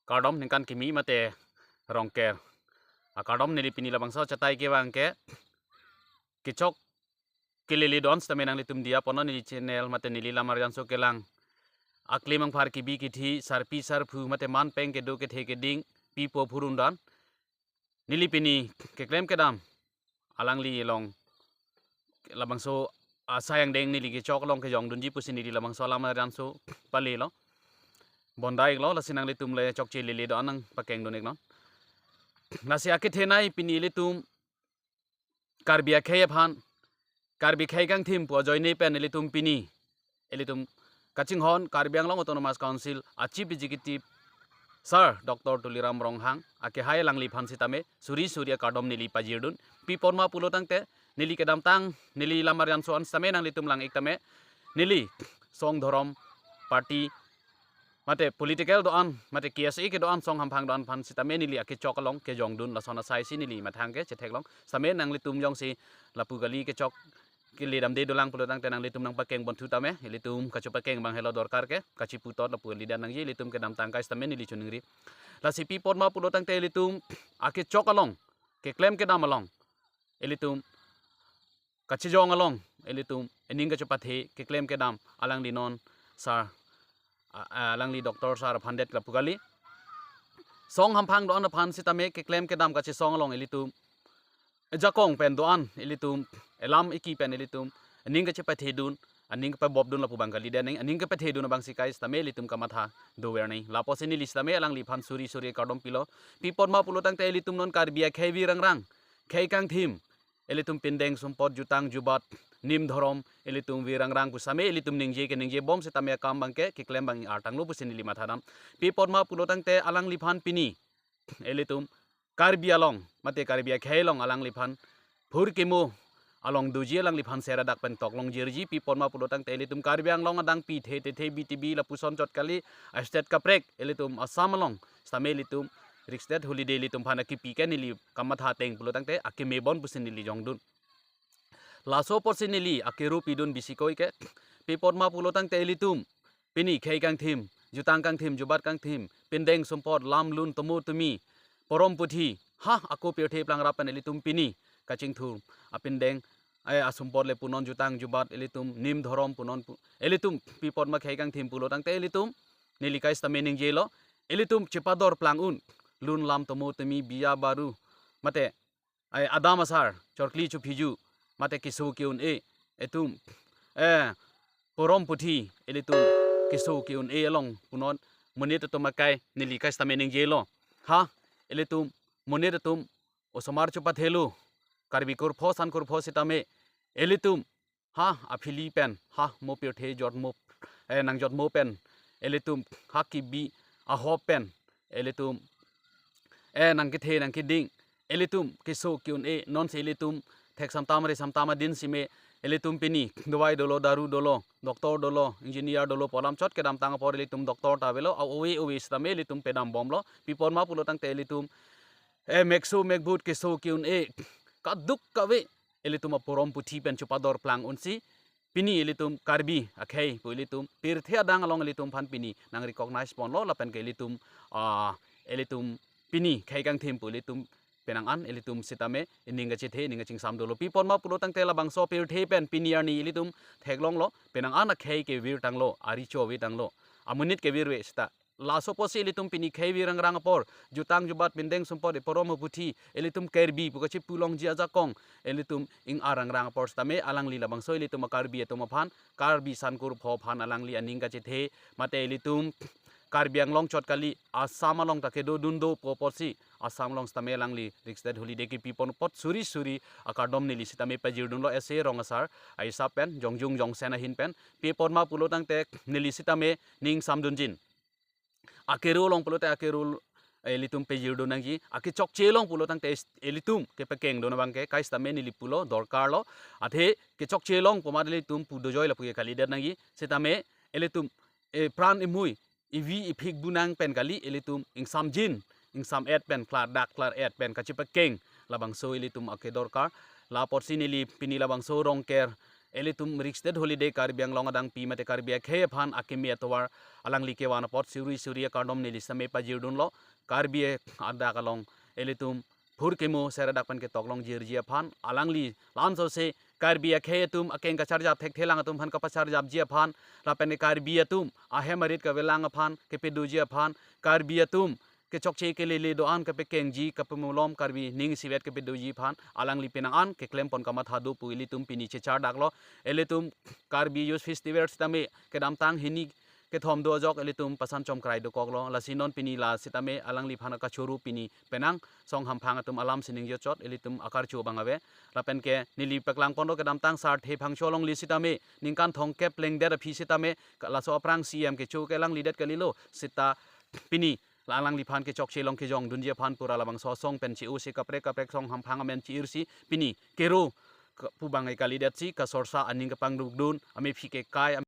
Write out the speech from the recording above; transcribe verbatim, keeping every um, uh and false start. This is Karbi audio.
kardom ningkan kimi mate Rongker akardom. Neli pini labangso achatai kevang ke kechok kelele do-an sitame nanglitum diya ponlo neli channel mate neli Lamar Janso kelang aklim angphar kebi kethe, sarpi sarpo mate man peng kedo kethe keding pipo phurun do-an. Neli pini keklem kedam alangli along labangso asai angdeng neli kechok along kejongdunji pusi neli labangso Lamar Janso palelo. Bondai lo, lasi nanglitum le chokche lele do-an nangpakengdun-iknon. Lasi akethenei pini ilitum Karbi akhei aphan, Karbi khei kangthim pu ajoine pen ilitum pini ilitum kachinghon Karbi Anglong Autonomous Council a Chief Executive Sir Doctor Tuliram Ronghang akehai alangliphan sitame suri suri akardom neli pajirdun. Pi apot ma pulo tangte neli kedamtang neli Lamar Janso an sitame nanglitum lang-ik tame neli song dhorom party mate political do-an mate K S A kedo-an song hamphang do-an aphan sitame neli akechok along kejongdun, lason asai si neli mathang ke chetheklong. Sitame nanglitum jongsi lapu kali kechok keledamde dolang pulo tangte nanglitum nangpakengbonthu tame, ilitum kachepakeng abang helo dorkar ke, kacheputot lapu kali dan nangji, ilitum kedamtang kai sitame neli choningri. Lasi pi apot ma pulo tangte ilitum akechok along, keklem kedam along ilitum kachejong along ilitum ening kachepathe keklem kedam alangli non sir, a- a- alangli Doctor Sir aphan det lapu kali. Song hamphang do-an aphan sitame keklem kedam kachesong along ilitum ejakong pen do-an ilitum elam iki pen ilitum ening kachepathedun, aning kepabobdun lapu abang kali dan aning kepathedun abang si kai sitame ilitum kamatha dover nai. Lapusi neli sitame alangliphan suri suri kardom pilo. Pi apot ma pulo tangte ilitum non Karbi akhei avi rangrang, khei kangthim, ilitum pindeng sumpot, jutang jubat, nim dhorom, ilitum avi rangrang pu sitame ilitum ningje keningje bom sitame akam abang ke keklem abang artanglo pusi neli mathadam. Pi apot ma pulo tangte alangliphan pini ilitum Karbi along mate Karbi akhei along alangliphan phurkimo along doji alangliphan seradak pen toklong jirji. Pi apot ma pulo tangte ilitum Karbi Anglong adang pi the te the bi te bi lapuson chot kali, a state kaprek ilitum Assam along sitame ilitum Rikstate holiday ilitum aphan akipi ke neli kamatha ateng pulo tangte akeme bon pusi neli jongdun. Laso apotsi neli akero pidun bisi koi ke. Pi apot ma pulo tangte ilitum pini khei kangthim, jutang kangthim, jubat kangthim, pindeng sumpot, lam lun, tomo tumi, porom puthi, ha ako pirthe plang rap pen ilitum pini kachingthum apindeng, eh, asumpot le punon, jutang jubat ilitum nim dhorom punon pu- ilitum pi apot ma khei kangthim pulo tangte ilitum neli kai sitame ningjelo, ilitum chepador plang un, lun lam tomo tumi biya baru mate ai adam asar, chorkli chuphiju mate keso ke-un-e, etum, eh, porom puthi ilitum keso ke-un-e along punon, monit atum akai neli kai sitame ningjelo. Ha, ilitum monit atum osomar chepathelo, Karbi kurpho san kurpho sitame ilitum ha aphili pen, ha mo pirthe jotmo, eh, nangjotmo pen ilitum ha kebi ahop pen ilitum, eh, nangkethe nangkeding ilitum keso ke-un-e, nonsi ilitum thek samtam re samtam adin sime ilitum pini dawai dolo, daru dolo, doctor dolo, engineer dolo pu alam chot kedamtang apor ilitum doctor ta avelo, a ove ove sitame ilitum pedam bomlo. Pi apot ma pulo tangte ilitum, eh, mekso mekbut keso ke-un-e kaduk kave ilitum aporom puthi pen chepador plang unsi pini ilitum Karbi akhei pu ilitum pirthe adang along ilitum aphan pini nang recognize ponlo lapen ke ilitum, ah, ilitum pini khei kangthim pu ilitum penang an ilitum sitame ening kachethe, ening kachingsam dolo. Pi apot ma pulo tangte labangso pirthe pen pini arni ilitum theklonglo, penang an akhei kevir tanglo, arecho avi tanglo, amonit kevirve sita. Laso apotsi ilitum pini khei avi rangrang apor, jutang jubat, pindeng sumpot, eporom aputhi, ilitum Karbi pu kachepulongji ajakong ilitum ing-ar rangrang apor sitame alangli labangso ilitum a-Karbi atum aphan, Karbi san kurpho aphan alangli aning kachethe mate ilitum Karbi Anglong chot kali, Assam along ta kedo dun do pu apotsi Assam along sitame alangli Rikstate holiday kepi pon apot suri suri akardom neli sitame pajirdunlo, ese rong asar aisap pen, jongjung jongsen ahin pen. Pi apot ma pulo tangte neli sitame ning samdunjin, akero along pulote akero, eh, ilitum pajirdun nangji, akechokche along pulo tangte is- ilitum kepakengdun abang ke kai sitame neli pulo dorkarlo. Athe kechokche along pu amat ilitum pu dojoi lapu ke kalidet nangji, sitame ilitum, eh, pran imui ivi iphik bunang pen kali, ilitum ingsamjin ingsam-et pen, klardak klar-et pen kachepakeng labangso ilitum akedorkar. La apotsi neli pini labangso Rongker ilitum Rikstate Holiday Karbi Anglong adang pi mate Karbi akhei aphan akimi atovar alangli kevan apot suri suri akardom neli sitame pajirdunlo. Karbi adak along ilitum phurkimo seradak pen ketok longjirji aphan, alangli lansose Karbi akhei atum akeng kacharjap thekthelang atum aphan kapacharjapji aphan, lapen Karbi atum ahem arit kavelang aphan kepedoji aphan, Karbi atum kechokche kelele do-an kepekengji kapemulom Karbi ning isivet kepedoji aphan alangli penang an keklem pon kamatha do pu ilitum pini chechardaklo. Ilitum Karbi Youth Festival sitame kedamtang hini kethom do ajok ilitum pasan chomkrai dokoklo. Lasi non pini la sitame alangliphan akachoro pini penang song hamphang atum alam sining jochot ilitum akarcho abang ave. Lapen ke neli paklang ponlo kedamtang Sarthe Phangcho alongli sitame ningkan thomkep lengdet aphi sitame ka-, laso aphrang C M kecho ke alangli det kalilo seta pini la alangliphan kechokche long kejongdunji aphan pura labangso asong pen che-o si kaprek kaprek song hamphang amen che-ir si pini kero ke-, pu abang ke kalidetsi kasorsa aning kapangdukdun amephi kekai